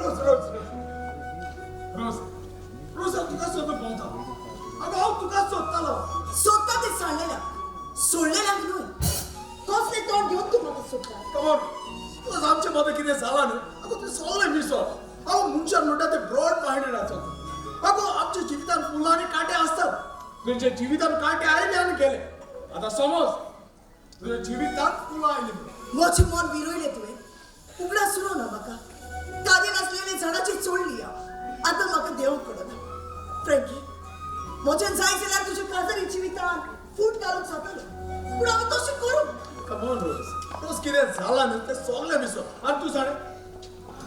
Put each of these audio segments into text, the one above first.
रोज रोज रोज रोज हांव तुका सोदून भोंवता. अगो हांव तुका सोदतालो. सोदता ते सांडलेल्या सोडलेल्याक न्हय. कसलें तोंड घेवन तूं म्हाका सोदता? कमॉन रोज, आमचे मदें कितें जालां न्हय, अगो तुवें सगळें मिसो. हांव मनशान म्हणटा ते ब्रॉड मायंडेड आसता. अगो आमच्या जिवितान फुलां आनी कांटे आसतात. तुमच्या जिवितान कांटे आयले आनी गेले. आतां समज तुज्या जिवितान फुलां आयली. म्हजें मन विरयलें तुवें. उगडास उरो ना म्हाका. कादी नासलेले झाडाची चोडली हांव. आतां म्हाका देवंक कळना फ्रँकी. म्हजें जाय जाल्यार तुज्या काजारी जिवितान फूट घालूंक जातालो, पूण हांवें तशें करूंक. कमॉन रोज, रोज, कितें जालां न्हय तें सगळें मिसो. आनी तूं जाणें,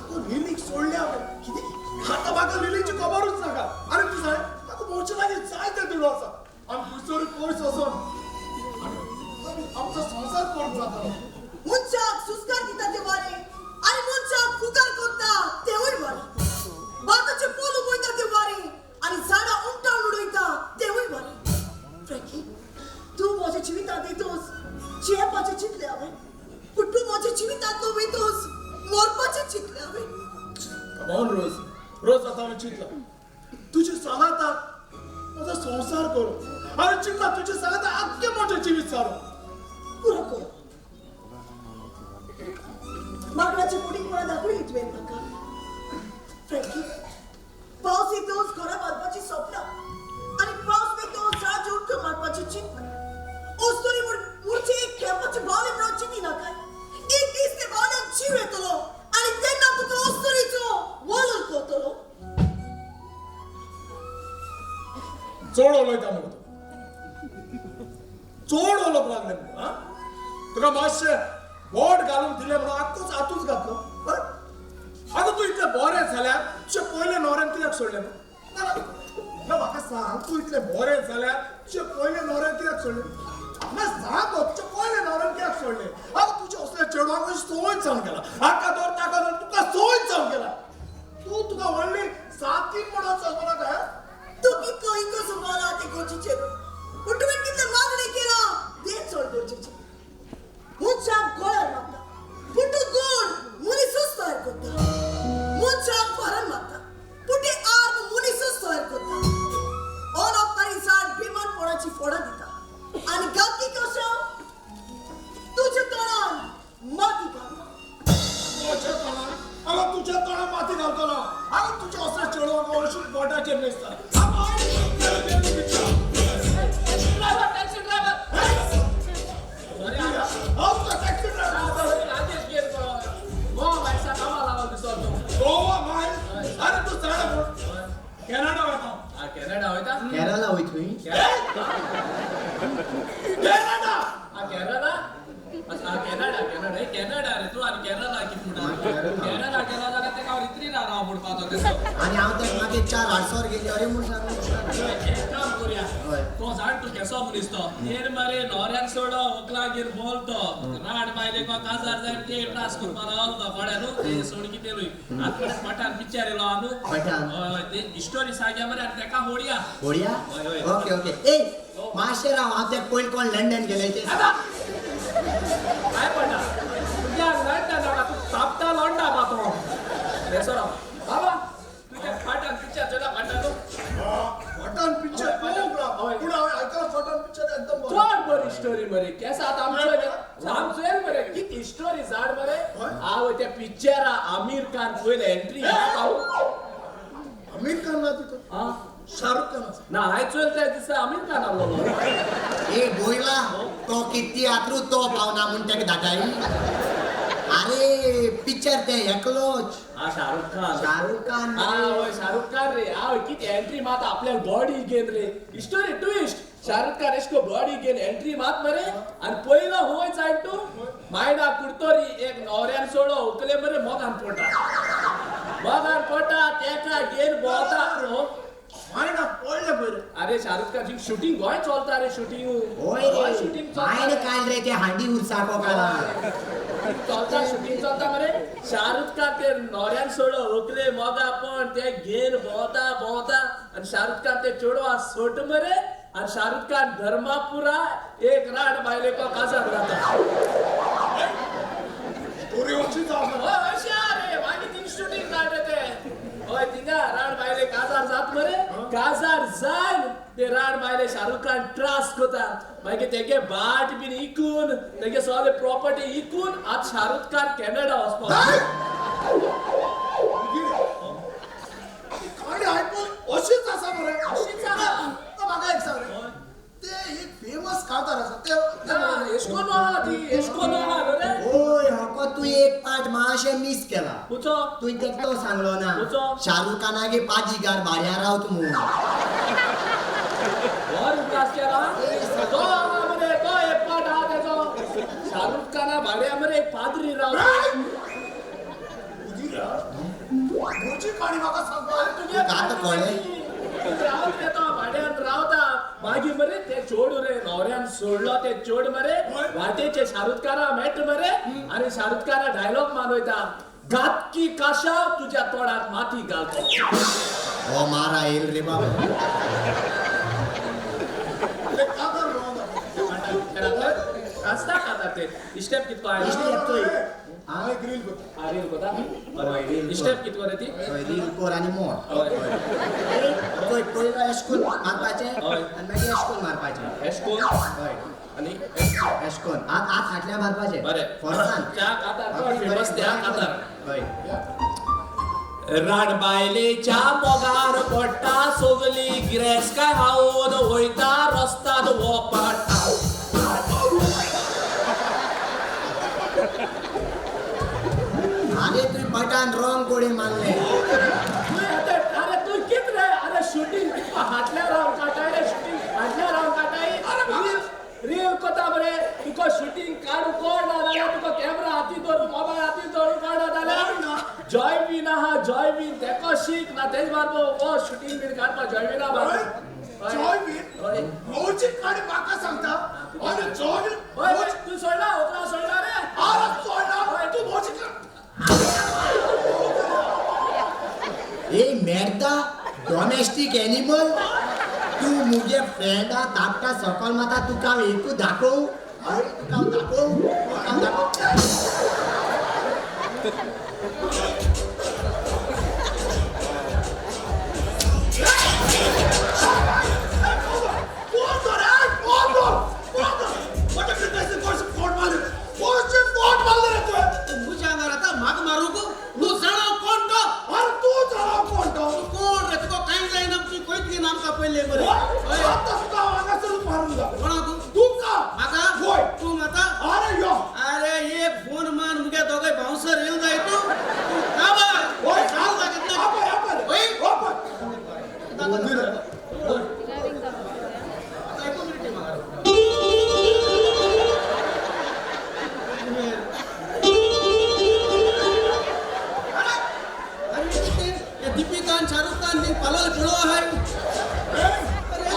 तूं लिलीक सोडलें हांवें. कितें? आतां म्हाका लिलीची खबरूच नाका. आनी तूं जाणें, म्हाका भोवचे लागीं जायते दुडू आसा. आमी खंयसरूय पयस वचोन आनी आमचो संवसार करूंक जातालो. मनशाक सुस्कार दिता ते वारें आनी मनशाक फुकार करता तेवूय वारें. भाताचे पोल उबयता ते वारें आनी झाडां उमटावन उडयता तेवूय वारें. फ्रँकी, तूं म्हज्या जिवितांत येतोच जियेवपाचें चिंतलें हांवें, पूण तूं म्हज्या जिवितांतलो वयतोच मरपाचें चिंतलें हांवें. कमॉन रोज, रोज, आतां हांवें चिंतलां तुजे सांगाताक म्हजो संवसार करूं. हांवें चिंतलां तुजे सांगाताक आख्खें म्हजें जिवीत सारूं. पुरो कर. माकडाची पुडीकपणां दाखयली तुवें म्हाका फ्रँकी. पावस येतोच घरां बांदपाची सपनां आनी पावस वयतोच झाडाची उडक्यो मारपाची चिंतना. अस्तुरी म्हूण उरचे एक खेळपाचे बावले म्हणून चिंती नाकाय. एक दीस ते बावल्यांक जीव येतलो आनी तेन्ना तुका अस्तुरीचो वलर करतलो. चड उलयता मगो तूं. चड उलोवंक लागलें मगो. आं, तुका मातशें बोट घालूंक दिलें म्हणून आत्तूच आतूच घातलो. हय, आतां तूं इतलें बरें जाल्यार तुज्या पयल्या न्हवऱ्यान कित्याक सोडलें? ना ना ना, म्हाका सांग, तूं इतलें बरें जाल्यार तुज्या पयल्या न्हवऱ्यान कित्याक सोडलें? ना, सांग गो, तुज्या पयल्या न्हवऱ्यान कित्याक सोडलें? आगो तुज्या असल्या चेडवाक संवय जावन गेला. हाका धर, ताका धर, तुका संवय जावन गेला. तूं तुका व्हडली सातीन म्हणून चलपा नाका. तूं कितलो इतलो सुमारा ते गरजेचें, पूण तुवें कितलें मागणें केलां तें चड गरजेचें. मनशाक गोळार मारता, पूण तो गोड मनीसूच तयार करता. मनशाक फारान मारता, पूण ते आर्म मनीसूच तयार करता. अनअपकारी झाड बेमानपणाची फोडां दिता आनी गांवठी कशा तुज्या तोंडान माती घालता. तुज्या तोंडान? अगो तुज्या तोंडान माती घालतलो? अगो तुज्या असल्या चेडवाक अशीच बोटाचेर मेजता. Taxi driver, taxi driver. हांव तुका टॅक्सी ड्रायव्हर. राजेश गेल गोवा भायसा कामा लागल दिसो तूं. गोवा मायल? अरे तूं जाणा पूण कॅनडा वता. आ, कॅनडा वयता? केरला वय थंय. कॅनडा. आ, केरला. आ, कॅनडा, कॅनडा हे कॅनडा रे. तूं आनी केरला कितें म्हणटा? केरला. कॅनडा गेला जाल्यार तेका हांव रित्री राव म्हणपाचो तेसो. आनी हांव तेका मागीर चार हाडसर गेली अरे म्हूण सांगू. एक काम करूया. हय. तो जाण तूं केसो मनीस तो तेर मरे न्हवऱ्याक सोडो वकलागीर बोल तो राड बायले को काजार जाय ते त्रास करपा लागलो तो कळ्ळें न्हू. ते सोड कितें न्हय आतां पठान पिक्चर येयलो आहा न्हू. पठान. हय हय, ते स्टोरी सारकी मरे आनी तेका होडया. होडया. हय, हय. ओके ओके, ए मातशें राव, हांव तेका पयलीं कोण लंडन गेले ते. काय पडटा तुज्या लंडन नाका, तूं तापता लोंडा मातो बेसो राव बाबा. तुज्या पठान पिक्चर चोयला पठान न्हू? पठान पिक्चर पळोवंक ना, पूण हांवें आयकलां पठान पिक्चर एकदम बरो. चड बरी स्टोरी मरे. केस आतां आमचो आमचो येल मरे किती स्टोरी झाड मरे. हय. हांव त्या पिक्चरा आमीर खान पयले एंट्री. आमीर खान ना तितून, शाहरुख खान आसा. ना, हांवें चोयल त्या दिसा आमीर खान आसलो. ए बोयला, तो किती आत्रू तो पावना म्हूण तेका धाडाय. अरे पिक्चर ते एकलोच. हा, शाहरुख खान. शाहरुख खान. हा हय, शाहरुख खान रे. हा किती एंट्री मात आपल्याक बॉडी घेन रे. स्टोरी ट्विस्ट, शाहरुख खान एशको बॉडी घेन एंट्री मात मरे आनी पयलो होय जाय तूं मायणा कुडतरी एक न्हवऱ्यान सोडो उकले मरे मोगान पोटा, मोगान पोटा तेका घेन भोंवता हो. मायणा पडले पयर. अरे शाहरुख खान शूटिंग गोंय चलता रे शूटिंग. होय रे. शूटिंग. मायण काल रे ते हांडी उरसाको काला. चलता शूटिंग चलता मरे. शाहरुख खान ते न्हवऱ्यान सोडो होकले मोगा पण ते घेन भोंवता भोंवता आनी शाहरुख खान ते चेडवा सोट मरे आनी शाहरुख खान धर्मापुरा एक राड बायलेको काजार जाता. स्टोरी अशीच आसा. हय, अशें आहा रे. मागीर थिंग शूटिंग काड रे ते. शाहरुख खान त्रास करता. मागीर तेगे बाट बीन इकून तेगे सगळे प्रॉपर्टी इकून आज शाहरुख खान कॅनडा वचपाक. काणी आयकून अशीच आसा मरे. अशीच आसा. म्हाका एक सांग रे, ते एक फेमस कांतार आसा ते एशकोन आहा ती, एशकोन आहा न्हू रे. ओय हको तूं एक पार्ट मातशें मिस केला. कुचो तुवें तेका तो सांगलो ना कुचो? शाहरुख खानागे पादीगार भाड्या रावत म्हूण. वर उगडास केला तो आहा मरे, तो एक पार्ट आहा तेजो. शाहरुख खाना भाड्या मरे एक पाद्री रावता. म्हजी काणी म्हाका सांगपा. तुगे आतां कळ्ळें? रावत रे तो भाड्यान रावता. मागीर मरे ते चोड रे न्हवऱ्यान सोडलो ते चोड मरे वाटेचे शाहरुख खाना मेट मरे. आनी शाहरुख खाना डायलॉग मारयता, घातकी काशाव तुज्या तोंडाक माती घालतो. हो मारा येयल रे बाबा. आसता खाता ते स्टेप कितको आयलो? स्टेप चोय. हांव एक रील करता. रील कोता? हय, रील कर. स्टेप कितको रे ती? हय, रील कोर आनी मोर. हय. चोय पयलो एशकोन मारपाचें हय. आनी मागीर एशकोन मारपाचें. एशकोन हय आनी एशकोन हात हात फाटल्यान मारपाचें. बरें. फोर्सान. त्या कातार चड फेमस त्या कातार. हय. रानबायलेच्या मोगार पडटा सगली गिरेस्काय हावून वयता रस्ताद वोपाटा. आरे तुवें बटान रॉंग गोळी मारले. अरे तूं कित रे? अरे शुटींग हातल्या रावन काटाय रे, शुटींग हातल्या रावन काटाय. रील कोता मरे तुका शुटींग काडू कोण ना जाल्यार तुका कॅमेरा हातीन धरून मोबायल हातीन धरून कोण ना जाल्यार जॉय बीन आहा, जॉय बीन तेका शीक ना तेज बारबो वो शुटींग बीन काडपा जॉय बीन आहा. जॉय बीन रोजी काणी म्हाका सांगता. अरे जॉय बीन तूं सोडला ओकरा सोडला रे. अरे सोडला तूं मोजी. ए मेर्दा डॉमेस्टीक एनिमल तूं मुगे फ्रेंडा तापटा सकल माता तुका हांव एकू दाखोवं. तुका हांव दाखोवं, तुका हांव दाखोवं. कोण तो रे? कोण तो? कोण तो? म्हज्या फ्रेंडाचे कोण फोन मारले? कोणचे फोन मारले रे तुवें? तुझ्या आंगार आता म्हाका मारूंक तूं जाणा कोण तो? अरे तूं जाणा कोण तो? कोण रे तुका कांय जायना तूं खंयतली आमकां पयलें मरे. आतां तुका हांव हांगासरूच मारूंक जाय. कोणाक? तुका. म्हाका? वय. तूं मारता? अरे यो. अरे एक फोन मान मुगे दोगांय बाउंसर येवन जाय तूं. तूं काबार. वय. चाल दाखयतलो. आपय आपय. वय. आपय. आता एकूच मिनिट म्हाका. अरे कितें हे दीपिका आनी शाहरुख खान ती पालोल पळोवं आहाय.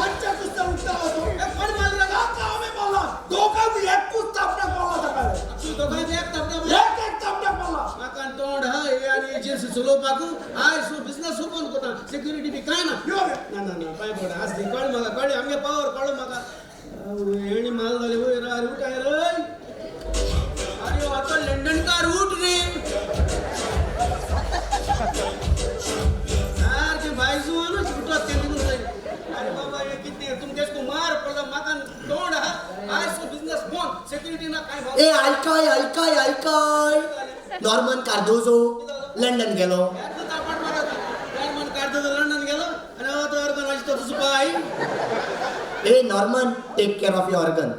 आमच्या कुस्ता उठता तो. कोण मारला रे? ताका हांवें मारला. दोगांक एकूच तापट्याक मारला ताका. तूं दोगांक एक तापटा मार. एक एक तापट्याक मारला. म्हाका तोंड हा हे आनी एजन्सी चलोवपाक आयज सो बिजनस ओपन करता सिक्युरिटी बी कांय ना. यो रे. ना ना ना पांय पड आज ती कळ म्हाका कळ्ळें आमगे पावर कळ्ळो म्हाका. हेणी माल जाली वयर अरे उठ रे. अरे आतां लंडनकार उठ रे. सारकें बायजू न्हू उठत तें निघून जाय. अरे बाबा हे कितें तुमचेच मार पडला म्हाका तोंड आहा आयज सो बिजनस बंद सिक्युरिटी ना कांय. ए आयकाय आयकाय आयकाय नॉर्मन कार्दोजो लंडन गेलो. नॉर्मन कार्दोजो लंडन गेलो आनी आतां ऑर्गन वाजता तुजो पाय. ए Norman, take care of your organ.